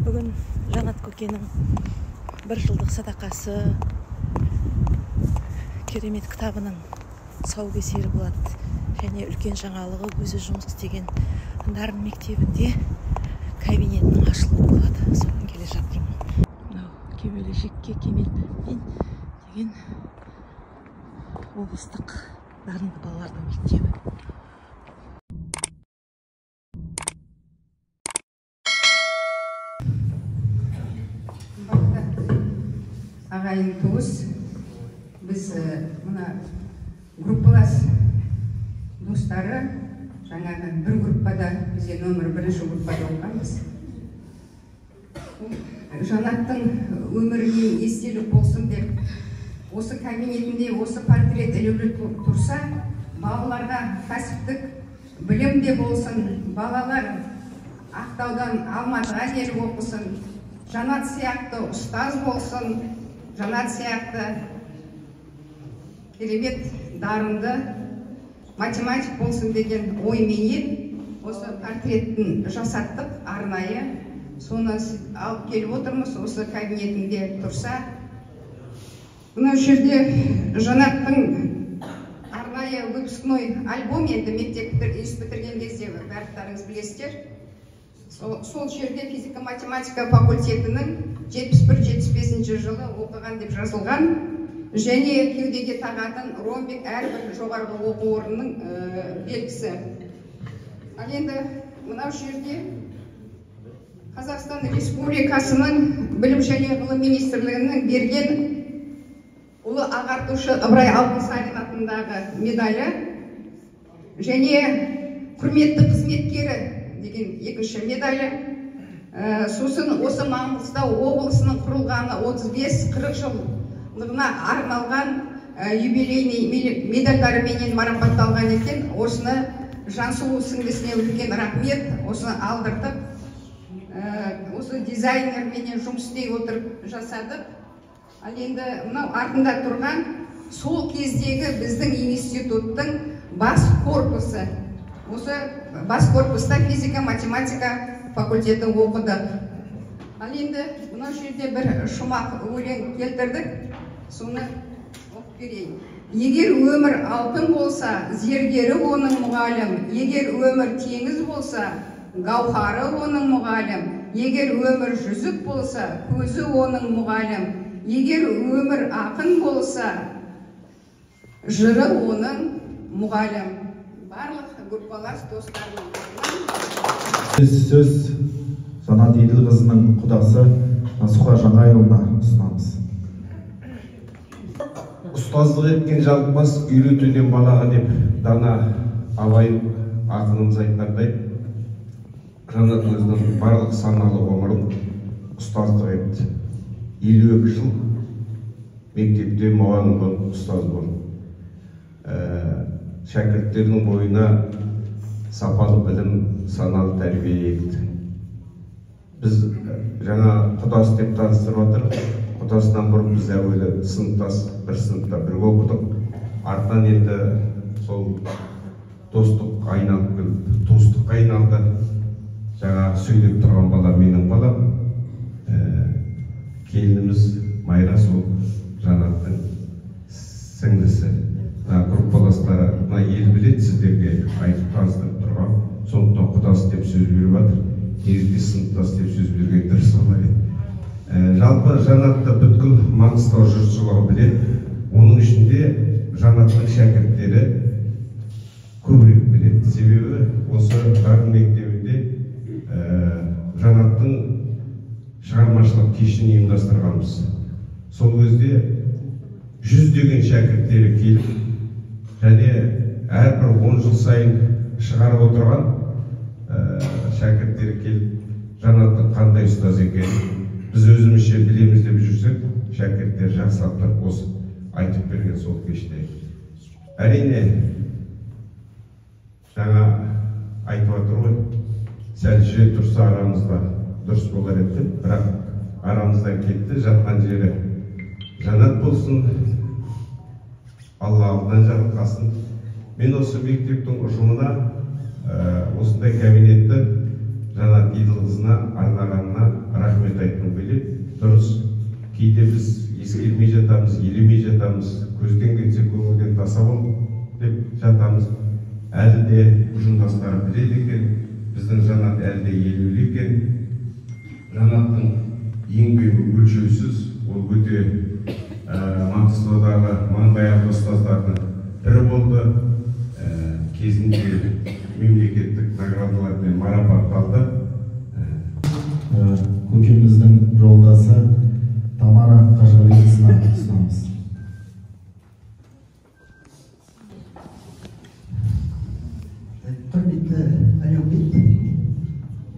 Бүгін Жанат көкенің бір жылдық садақасы, керемет кітабының тұсаукесері болады. Және үлкен жаңалығы өзі жұмыс істеген Дарын мектебінде кабинетінің ашылуы болады. Соған келе жатырмын. Мынау Кемелешекке кемелмен деген облыстық дарынды балалардың мектебі. Ағайын туыс, біз мына группалас достары, жаңағы бір группада, бізде нөмір бірінші группада оқығанбыз. Жанаттың өміріне естелік болсын деп осы кабинетінде осы портрет ілулі тұрса, балаларға кәсіптік білім де болсын, балалар Ақтаудан Алматыға келіп оқысын, Жанат сияқты ұстаз болсын, Жанат сияқты керемет дарынды математик болсын деген ойменен осы портретін жасаттық арнайы. Соны алып келіп отырмыз, осы кабинетінде тұрса. Мына жерде Жанаттың арнайы выпускной альбом, енді мектеп бітірген кезде барлықтарыңыз білесіздер. Сол жерде физика-математика факультетінің 71-75 жылы оқыған деп жазылған, және кеудеге тағатын ромбик әрбір жоғарғы оқу орнының белгісі. Ал енді мынау жерде Қазақстан Республикасының Білім және ғылым министрлігінің берген ұлы ағартушы Ыбырай Алтынсарин атындағы медалі және құрметті қызметкері деген екінші медалі. Сосын осы Маңғыстау облысының құрылғаны 35-40 жылдығына арналған юбилейный медальдарыменен марапатталған екен. Осыны Жансұлу сіңлісіне үлкен рахмет, осыны алдыртып, осы дизайнерменен жұмыс істей отырып жасадық. Ал енді мынау артында тұрған сол кездегі біздің институттың бас корпусы. Осы бас корпуста физика-математика факультетін оқыдық. Ал енді мына жерде бір шумақ өлең келтірдік, соны оқып берейін. Егер өмір алтын болса, зергері оның мұғалім. Егер өмір теңіз болса, гауһары оның мұғалім. Егер өмір жүзік болса, көзі оның мұғалім. Егер өмір ақын болса, жыры оның мұғалім. Барлық группалас достарымның Сөз Жанат Еділқызының құдасы Насуха Жаңайұлына ұсынамыз. Ұстаздық еткен жалықпас үйретуден балаға деп дана Абай ақынымыз айтқандай, Жанат өзінің барлық саналы ғұмырын ұстаздық етті. 52 жыл мектепте мұғалім болып, ұстаз болды. Шәкірттерінің бойына сапалы білім, саналы тәрбие екті. Біз жаңа құдасы деп таныстырып жатыр. Құдасынан бұрын біз әуелі сыныптас, бір сыныпта бірге оқыдық. Артынан енді сол достық айналып келіп, туыстыққа айналды. Жаңа сөйлеп тұрған бала менің балам. Келініміз Майра сол Жанаттың сіңлісі. Мына группаластары, мына ел біледі, сіздерге айтып таныстырып тұрған. Сондықтан құдасы деп сөз беріп жатыр. Негізгі сыныптас деп сөз берген дұрыс болар еді. Жалпы Жанатты бүткіл Маңғыстау жұртшылығы біледі. Оның ішінде Жанаттың шәкірттері көбірек біледі. Себебі осы Дарын мектебінде Жанаттың шығармашылық кешін ұйымдастырғанбыз. Сол кезде жүздеген шәкірттері келіп, және әрбір 10 жыл сайын шығарып отырған шәкірттері келіп, Жанаттың қандай ұстаз екенін біз өзімізше білеміз деп жүрсек, шәкірттер жақсылап тұрып осы айтып берген сол кеште. Әрине, жаңа айтып жатыр ғой, сәл жүре тұрса арамызда дұрыс болар еді деп, бірақ арамыздан кетті, жатқан жері жанат болсын, Алла алдынан жарылқасын. Мен осы мектептің ұжымына осындай кабинетті Жанат Еділқызына арнағанына рахмет айтқым келеді. Дұрыс, кейде біз ескермей жатамыз, елемей жатамыз, көзден кетсе көңілден таса бол деп жатамыз. Әлі де ұжымдастары біледі екен, біздің Жанат әлі де елеулі екен. Жанаттың еңбегі өлшеусіз, ол өте Маңғыстаудағы маңдайалды ұстаздардың бірі болды. Кезінде мемлекеттік наградалармен марапатталды. Көкеміздің жолдасы Тамара Қажығалиқызына ұсынамыз. Құрметті әлеумет,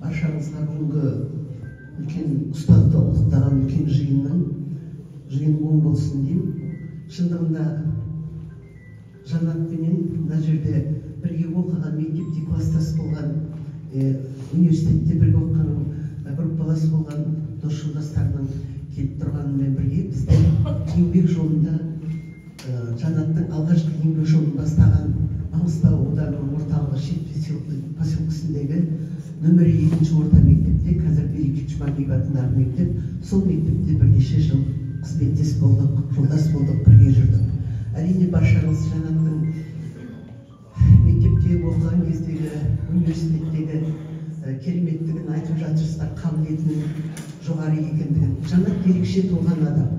баршаңызға бүгінгі үлкен ұстазды ұлықтаған үлкен жиын оң болсын деймін. Шындығында Жанатпенен мына жерде бірге оқыған, мектепте класстас болған, университетте бірге оқыған, группалас болған дос жолдастарының келіп тұрғанымен бірге біздің еңбек жолында Жанаттың алғашқы еңбек жолын бастаған Маңғыстау ауданының орталығы Шет поселкесіндегі нөмірі 2 орта мектепте, қазір Береке Жұмабек атындағы мектеп, сол мектепте бірнеше жыл қызметтес болдық, жолдас болдық, бірге жүрдік. Әрине, баршаңыз Жанаттың мектепте оқыған кездегі, университеттегі кереметтігін айтып жатырсыздар, қабілетінің жоғары екендігін. Жанат ерекше туған адам,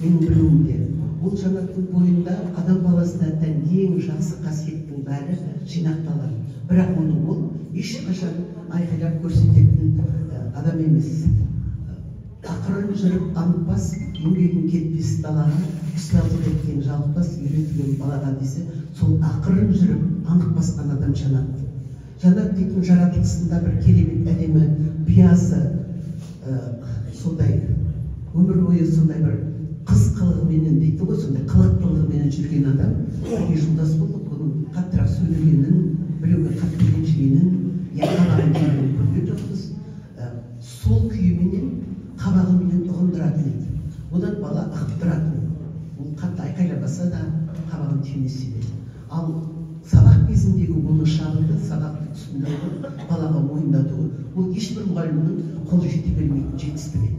менің білуімде. Ол Жанаттың бойында адам баласына тән ең жақсы қасиеттің бәрі жинақталған. Бірақ оны ол ешқашан айқайлап көрсететін адам емес. Ақырын жүріп анықпас, еңбегін кетпес далаға, ұстаздық еткен жалықпас, үйретілген балаға десе, сол ақырын жүріп анық басқан адам Жанат. Жанат дейтін жаратылысында бір керемет әлемі, биязы, сондай өмір бойы сондай бір қыз қылығыменен дейді ғой, сондай қылықтылығыменен жүрген адам. Бірге жолдас болдық, оның қаттырақ сөйлегенін, біреуге қатты ренжігенін, я қабағын түйгенін көрген жоқпыз. Сол күйіменен, қабағыменен ұғындыратын еді. Одан бала ығып тұратын. Ол қатты айқайлабаса да, қабағын түймесе де. Ал сабақ кезіндегі оның шабыты, сабақты түсіндіруі, балаға мойындатуы, ол ешбір мұғалімнің қолы жете бермейтін жетістігі еді.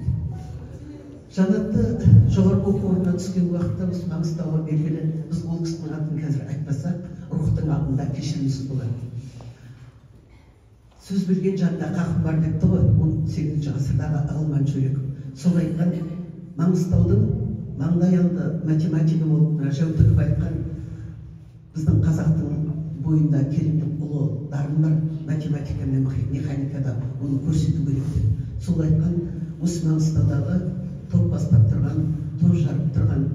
Жанатты жоғарғы оқу орнына түскен уақытта осы Маңғыстауға белгілі, біз ол кісінің атын қазір айтпасақ, рухтың алдында кешірімсіз болады. Сөз білген жанда қақым бар депті ғой, 18 ғасырдағы Ағылман Шөреков. Сол айтқан, Маңғыстаудың маңдайалды математигі болып Жәутіков айтқан, біздің қазақтың бойында керемет ұлы дарын бар, математика мен механикада оны көрсету керек деп. Сол айтқан, осы Маңғыстаудағы топ бастап тұрған, топ жарып тұрған,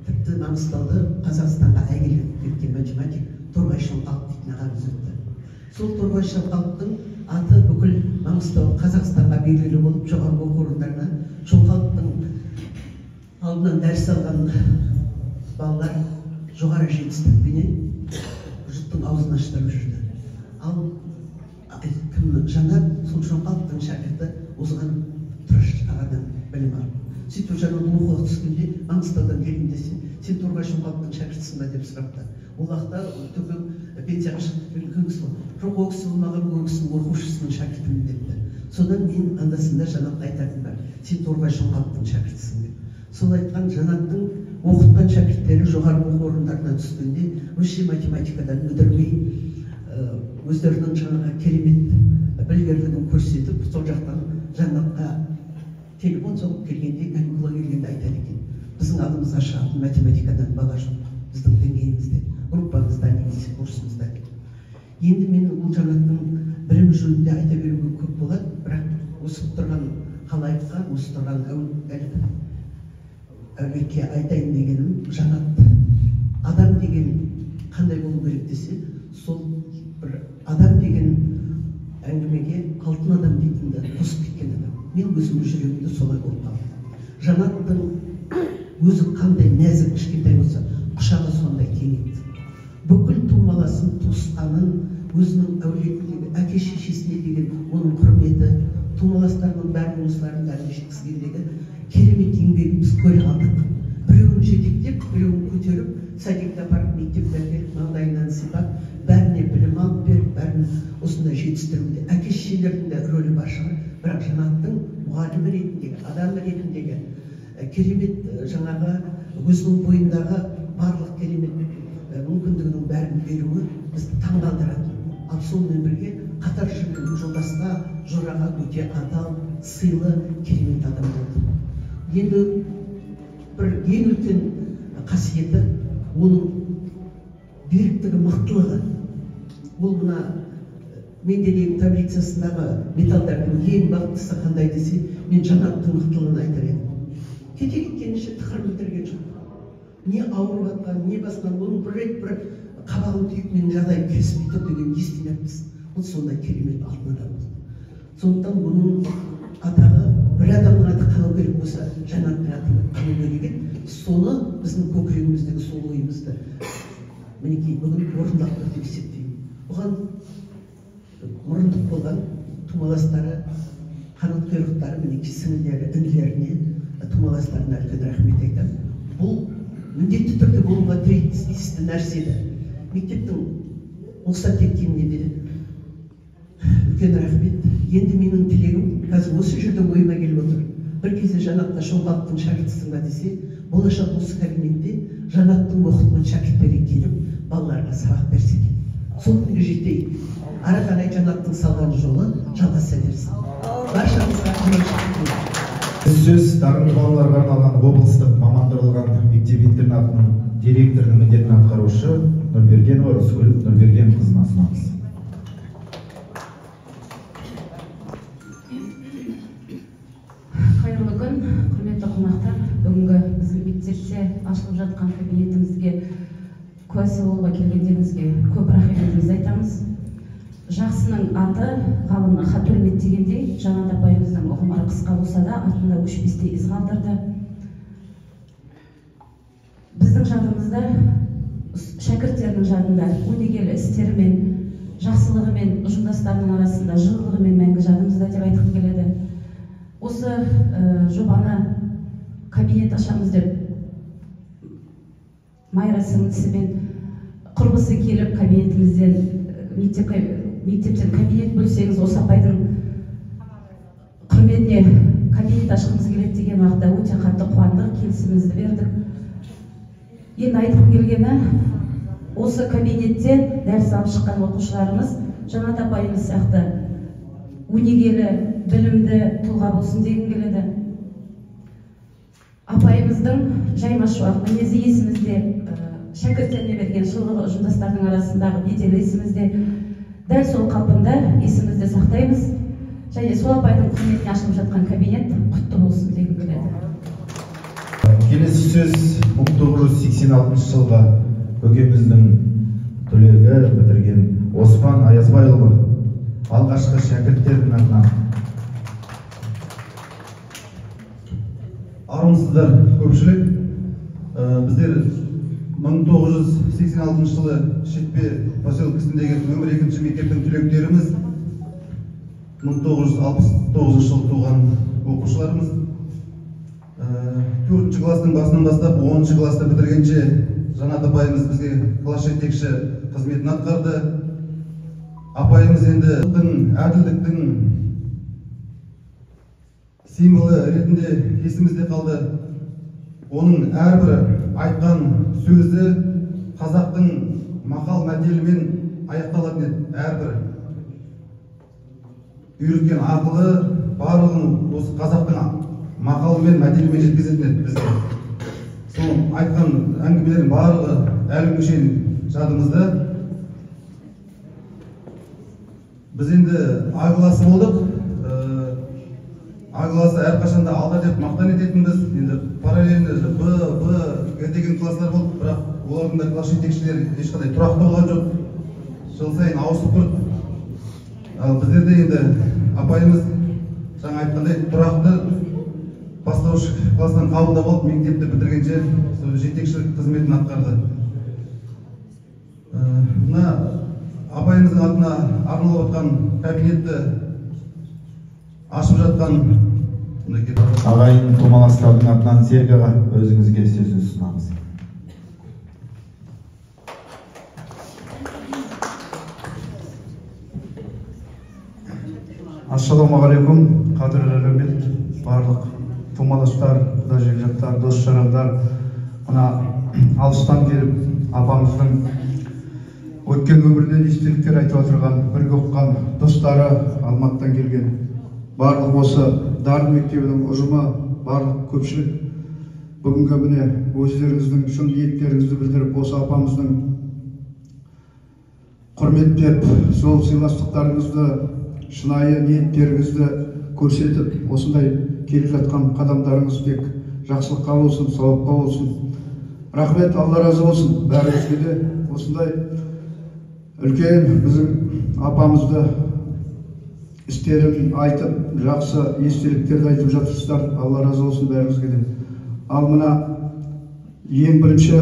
тіпті Маңғыстауды Қазақстанға әйгілі кеткен математик Торғай Шоңқалов дейтін ағамыз өтті. Сол Торғай Шоңқаловтың аты бүкіл Маңғыстау Қазақстанға белгілі болып, жоғарғы оқу орындарына Шоңқаловтың алдынан дәріс алған балалар жоғары жетістікпенен жұрттың аузын аштырып жүрді. Ал кім Жанат сол Шоңқаловтың шәкірті озған Тұраш ағадан білім алды. Сөйтіп Жанат оқуға түскенде Маңғыстаудан келдім десе, сен Торғай Шоңқаловтың шәкіртісің ба деп сұрапты. Ол уақытта төкең пенсияға шығып үлкен кісі болды. Жоқ, ол кісі болмаған, ол кісінің оқушысының шәкіртімін депті. Содан мен анда-санда Жанатқа айтатыным бар, сен Торғай Шоңқаловтың шәкіртісің деп. Сол айтқан Жанаттың оқытқан шәкірттері жоғарғы оқу орындарына түскенде высший математикадан мүдірмей, өздерінің жаңағы керемет білгірлігін көрсетіп, сол жақтан Жанатқа телефон соғып келгенде, каникулға келгенде айтады екен, біздің алдымызға шығатын математикадан бала жоқ, біздің деңгейімізде, группамызда немесе курсымызда деп. Енді мен ол Жанаттың білім жөнінде айта беруге көп болады, бірақ осы тұрған халайыққа, осы тұрған әулетке айтайын дегенім, Жанат адам деген қандай болу керек десе, сол бір адам деген әңгімеге алтын адам дейтінді қосып кеткен адам. Мен өзімнің жүрегімде солай болып қалды. Жанаттың өзі қандай нәзік кішкентай болса, құшағы сондай кең еді. Бүкіл тумаласын, туысқанын, өзінің әулетіндегі әке шешесіне деген оның құрметі, тумаластарының бәрін, осылардың бәрін жеткізгендегі керемет еңбегін біз көре қалдық. Біреуін жетектеп, біреуін көтеріп, садикке апарып, мектепке әкеліп, маңдайынан сипап, бәріне білім алып беріп, бәрін осындай жетістіруде. Әке шешелердің де рөлі бар шығар, бірақ Жанаттың мұғалім мұғалім ретіндегі, адам ретіндегі керемет жаңағы өзінің бойындағы барлық керемет мүмкіндігінің бәрін беруі бізді таңғалдыратын. Ал сонымен бірге қатар жүрген жолдасқа, жораға өте адал, сыйлы, керемет адам болды. Енді бір ең үлкен қасиеті оның беріктігі, мықтылығы. Ол мына Менделеев таблицасындағы металдардың ең мықтысы қандай десе, мен Жанаттың мықтылығын айтар едім. Кете кеткенше тықыр білдірген жоқ. Не ауырып жатқан, не басқан, оның бір рет бір қабағын түйіп менің жағдайым келіспей тұр деген естімеппіз. Ол сондай керемет алтын адам болды. Сондықтан оның атағы, бір адамның аты қалу керек болса, Жанаттың аты қалу керек еді. Соны біздің көкірегіміздегі сол ойымызды мінекей бүгін орындалып тұр деп есептеймін. Бұған мұрындық болған тумаластары, қанат құйрықтары, мінекей сіңілдері, інілеріне, тумаластарына үлкен рахмет айтамын. Бұл міндетті түрде болуға тиісті нәрсе еді. Мектептің рұқсат еткеніне де үлкен рахмет. Енді менің тілегім қазір осы жерде ойыма келіп отыр. Бір кезде Жанатқа Шоңғаловтың шәкіртісің ба десе, болашақ осы кабинетте Жанаттың оқытқан шәкірттері келіп балаларға сабақ берсе екен. Сол күнге жетейік. Ары қарай Жанаттың салған жолы жалғаса берсін. Баршаңызға аманшылық тілеймін. Сөз дарынды балаларға арналған облыстық мамандандырылған мектеп-интернатының директорының міндетін атқарушы Нұрбергенова Рысгүл Нұрбергенқызына ұсынамыз. Қайырлы күн, құрметті қонақтар. Бүгінгі біздің мектепте ашылып жатқан кабинетімізге куәсі болуға келгендеріңізге көп рахметімізді айтамыз. Жақсының аты ғалымның хат өлмеді дегендей, Жанат апайымыздың ғұмыры қысқа болса да артында өшпестей із қалдырды. Біздің жадымызда, шәкірттерінің жадында өнегелі істерімен, жақсылығымен, ұжымдастарының арасында жылылығымен мәңгі жадымызда деп айтқым келеді. Осы жобаны кабинет ашамыз деп Майра сіңлісімен құрбысы келіп кабинетімізден, мектептен кабинет бөлсеңіз, осы апайдың құрметіне кабинет ашқымыз келеді деген уақытта өте қатты қуандық, келісімімізді бердік. Енді айтқым келгені, осы кабинеттен дәріс алып шыққан оқушыларымыз Жанат апайымыз сияқты өнегелі, білімді тұлға болсын дегім келеді. Апайымыздың жаймашуақ мінезі есімізде, шәкірттеріне берген жылылығы, ұжымдастардың арасындағы беделі есімізде, дәл сол қалпында есімізде сақтаймыз. Және сол апайдың құрметіне ашылып жатқан кабинет құтты болсын дегім келеді. Келесі сөз 1986 жылғы көкеміздің түлегі бітірген Оспан Аязбайұлы алғашқы шәкірттердің атынан. Армысыздар көпшілік. Біздер 1986 жылы Шетпе поселкесіндегі нөмір 2 мектептің түлектеріміз, 1969 жылы туған оқушыларымыз. 4-ші класстың басынан бастап 10-шы классты бітіргенше Жанат апайымыз бізге класс жетекші қызметін атқарды. Апайымыз енді әділдіктің символы ретінде есімізде қалды. Оның әрбір айтқан сөзі қазақтың мақал мәтелімен аяқталатын еді. Әрбір үйреткен ақылы барлығын осы қазақтың мақалымен, мәтелімен жеткізетін еді бізге. Сол айтқан әңгімелердің барлығы әлі күнге шейін жадымызда. Біз енді А классы болдық. А классы әрқашанда алда деп мақтан ететінбіз. Енді параллельно Б, В, Г деген класстар болды, бірақ олардың да класс жетекшілері ешқандай тұрақты болған жоқ. Жыл сайын ауысып тұрды. Ал біздерде енді апайымыз жаңа айтқандай тұрақты бастауыш класстан қабылдап алып, мектепті бітіргенше сол жетекшілік қызметін атқарды. Мына апайымыздың атына арналып отқан кабинетті ашып жатқан ағайын тумаластардың атынан Серік аға, өзіңізге сөз ұсынамыз. Ассалаумағалейкум, қадірлі әлеумет. Барлық тумаластар, құда жекжаттар, дос жарандар, мына алыстан келіп апамыздың өткен өмірінен естеліктер айтып отырған, бірге оқыған достары, Алматыдан келген барлық осы Дарын мектебінің ұжымы, барлық көпшілік бүгінгі міне өздеріңіздің шын ниеттеріңізді білдіріп, осы апамыздың құрметтеп, сол сыйластықтарыңызды, шынайы ниеттеріңізді көрсетіп, осындай келіп жатқан қадамдарыңыз тек жақсылыққа болсын, сауапқа болсын. Рахмет, Алла разы болсын бәріңізге де. Осындай үлкен біздің апамызды істерін айтып, жақсы естеліктерді айтып жатырсыздар. Алла разы болсын бәріңізге де. Ал мына ең бірінші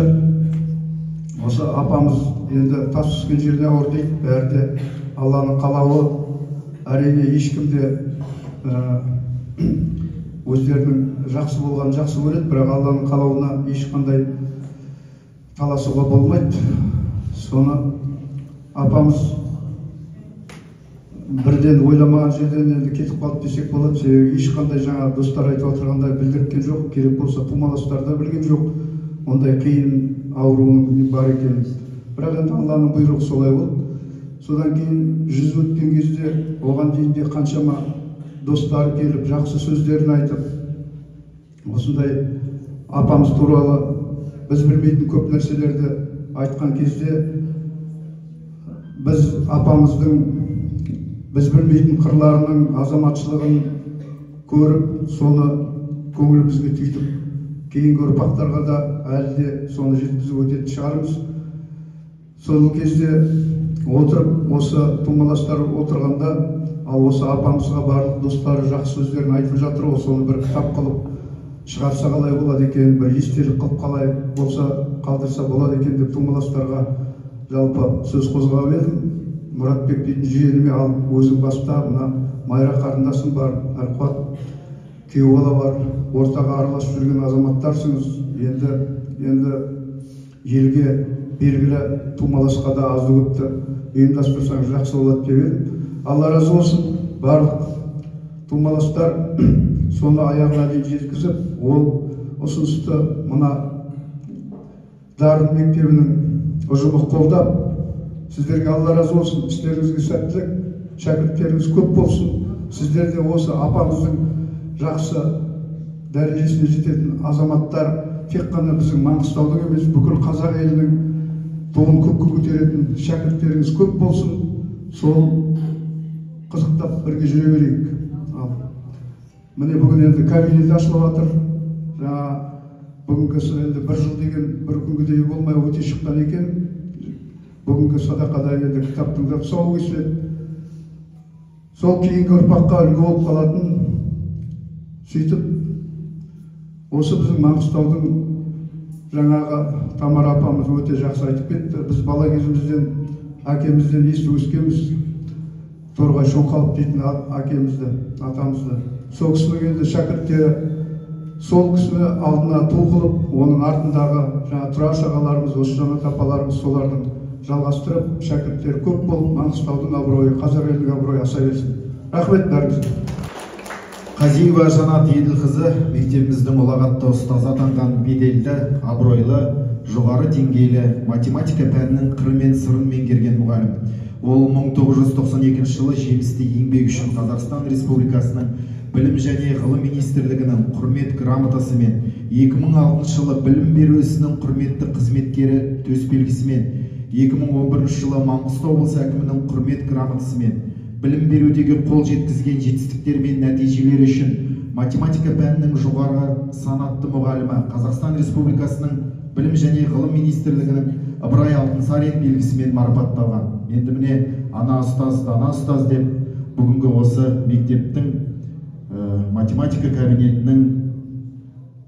осы апамыз енді тас түскен жеріне ауыр дейді, бәрі де Алланың қалауы. Әрине ешкім де өздерінің жақсы болғанын жақсы көреді, бірақ Алланың қалауына ешқандай таласуға болмайды. Соны апамыз бірден ойламаған жерден енді кетіп қалды десек болады. Себебі ешқандай жаңа достар айтып отырғандай білдірткен жоқ, керек болса тумаластар да білген жоқ ондай қиын ауруының бар екенін. Бірақ енді Алланың бұйрығы солай болды. Содан кейін жүз өткен кезде оған дейін де қаншама достар келіп жақсы сөздерін айтып, осындай апамыз туралы біз білмейтін көп нәрселерді айтқан кезде біз апамыздың біз білмейтін қырларының азаматшылығын көріп, соны көңілімізге түйдік. Кейінгі ұрпақтарға да әлі де соны жеткізіп өтетін шығармыз. Сол кезде отырып, осы тумаластар отырғанда, ал осы апамызға барлық достары жақсы сөздерін айтып жатыр, соны бір кітап қылып шығарса қалай болады екен, бір естелік қылып қалай болса қалдырса болады екен деп тумаластарға жалпы сөз қозғап едім. Мұратбек дейтін жиеніме алып өзің баста, мына Майра қарындасым бар, Әлқуат күйеу бала бар, ортаға араласып жүрген азаматтарсыңыз. Енді елге белгілі тумаласқа да азды көпті ұйымдастырсаңыз жақсы болады деп едім. Алла разы болсын, барлық тумаластар соны аяғына дейін жеткізіп, ол ұсынысты мына Дарын мектебінің ұжымы қолдап, сіздерге Алла разы болсын, істеріңізге сәттілік, шәкірттеріңіз көп болсын. Сіздер де осы апамыздың жақсы дәрежесіне жететін азаматтар, тек қана біздің Маңғыстаудың емес, бүкіл қазақ елінің туын көкке көтеретін шәкірттеріңіз көп болсын. Сол қызықтап бірге жүре берейік. Ал міне бүгін енді кабинет ашылып жатыр. Жаңа бүгінгісі енді бір жыл деген бір күнгідей болмай өте шыққан екен. Бүгінгі садақада енді кітаптың да тұсауы кесіледі. Сол кейінгі ұрпаққа үлгі болып қалатын, сөйтіп осы біздің Маңғыстаудың жаңағы Тамара апамыз өте жақсы айтып кетті. Біз бала кезімізден әкемізден естіп өскенбіз, Торғай Шоңқалов дейтін әкемізді, атамызды. Сол кісінің енді шәкірттері, сол кісіні алдына ту қылып, оның артындағы жаңа Тұраш ағаларымыз, осы Жанат апаларымыз солардың жалғастырып, шәкірттері көп болып, Маңғыстаудың абыройы, қазақ елінің абыройы аса берсін. Рахмет бәріңізге. Қазиева Жанат Еділқызы мектебіміздің ұлағатты ұстазы атанған беделді, абыройлы, жоғары деңгейлі математика пәнінің қыры мен сырын меңгерген мұғалім. Ол 1992 жылы жемісті еңбек үшін Қазақстан Республикасының Білім және ғылым министрлігінің құрмет грамотасымен, 2006 жылы білім беру ісінің құрметті қызметкері төсбелгісімен, 2011 жылы Маңғыстау облысы әкімінің құрмет грамотасымен, білім берудегі қол жеткізген жетістіктер мен нәтижелері үшін математика пәнінің жоғары санатты мұғалімі Қазақстан Республикасының Білім және ғылым министрлігінің Ыбырай Алтынсарин белгісімен марапатталған. Енді міне ана ұстаз, дана ұстаз деп бүгінгі осы мектептің математика кабинетінің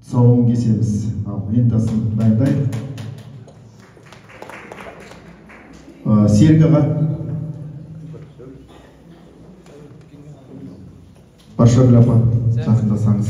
тұсауын кесеміз. Ал лентасын дайындайық. Серік аға. Баршагүл апа, жақындасаңыз.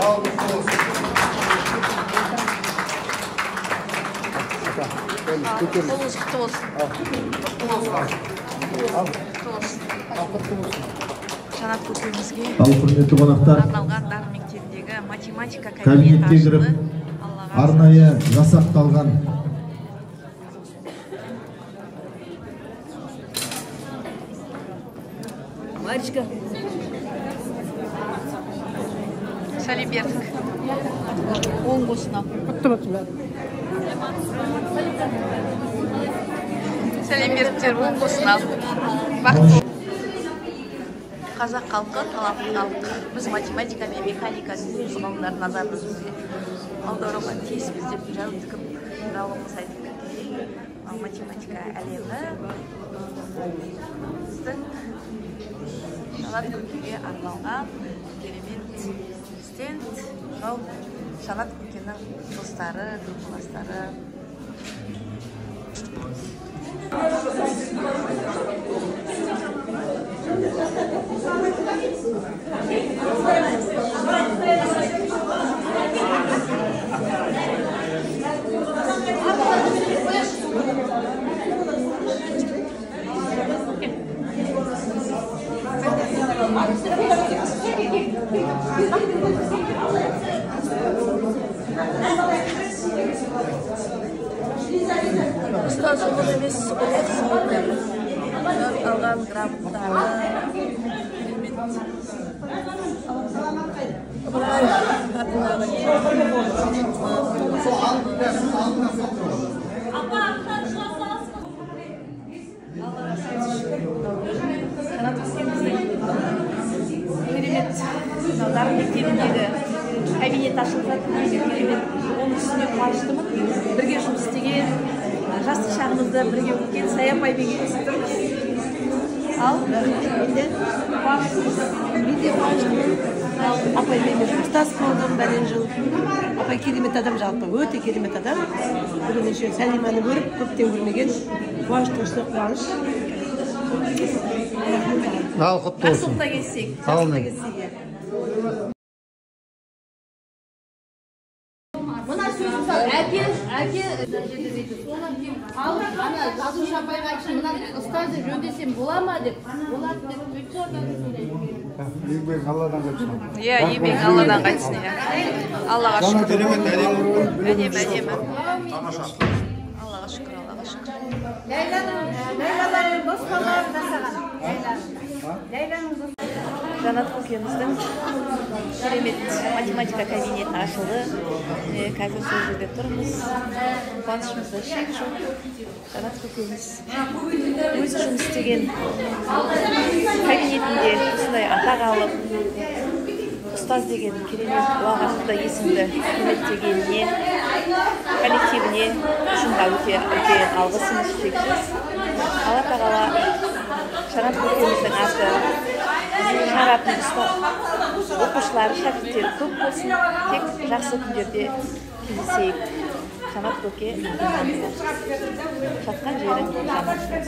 Ал, құтты болсын. Қолыңыз құтты болсын. Құтты болсын. Құтты болсын. Жанат көкемізге Ал, құрметті қонақтар, арналған Дарын мектебіндегі математика кабинеті кабинетке кіріп, ашылды. Аллаға арнайы жасақталған Маричка. Сәлем бердік. Оң болсын, ал. Құтты болсын. Сәлем беріктер, оң болсын, ал. Бақытты. Қазақ халқы талантты халық. Біз математика мен механика ғылымдарын назарын өзімізге аударуға тиіспіз деп Жәутіков ғалымымыз айтып кеткендей, ал математика әлемі біздің Жанат көкеге арналған керемет стенд. Мынау Жанат көкенің достары, группаластары. Ұстаз ұлық емес, ұлық зауыт. Алған грамоталары, керемет. Ыбырай атындағы. Аллаға шүкір, Жанат көкеміздің керемет мынау Дарын мектебіндегі кабинет ашылып жатыр. Өте керемет, оның үстіне қуаныштымын. Бірге жұмыс істеген, жастық шағымызды бірге өткен Сая апаймен кездесіп тұрмыз. Ал Мен де қуаныштымын. Апаймен де жұмыстас болдым бәлен жыл. Апай керемет адам жалпы, өте керемет адам. Бүгін еще Сәлиманы көріп, көптен көрмеген, қуаныштың үстіне қуаныш. Ал, құтты болсын. Жақсылықта кездесейік. Аумин. Мына сөз, мысалы, әке, әке дейді. Соны кейін алып, ана жазушы апайға айтсын, мына ұстазды жөндесем бола ма деп, болады деп сөйтсе. Еңбек Алладан қайтсын. Иә, еңбек Алладан қайтсын, иә. Аллаға шүкір. Керемет, әдемі. Әдемі, әдемі. Аллаға шүкір, Аллаға шүкір. Ләйланың, Ләйлалардың дос балалары жасаған. Ләйла. Ләйланың. Жанат көкеміздің керемет математика кабинеті ашылды. Қазір сол жерде тұрмыз. Қуанышымызда шек жоқ. Жанат көкеміз өзі жұмыс істеген кабинетінде осындай атақ алып, ұстаз деген керемет ұлағатты есімді құрметтегеніне, коллективіне, ұжымға өте үлкен алғысымыз шексіз. Алла тағала Жанат көкеміздің аты шығаратын оқушылары, шәкірттері көп болсын, тек жақсы күндерде кездесейік. Жанат көке, жатқан жері жәннат болсын.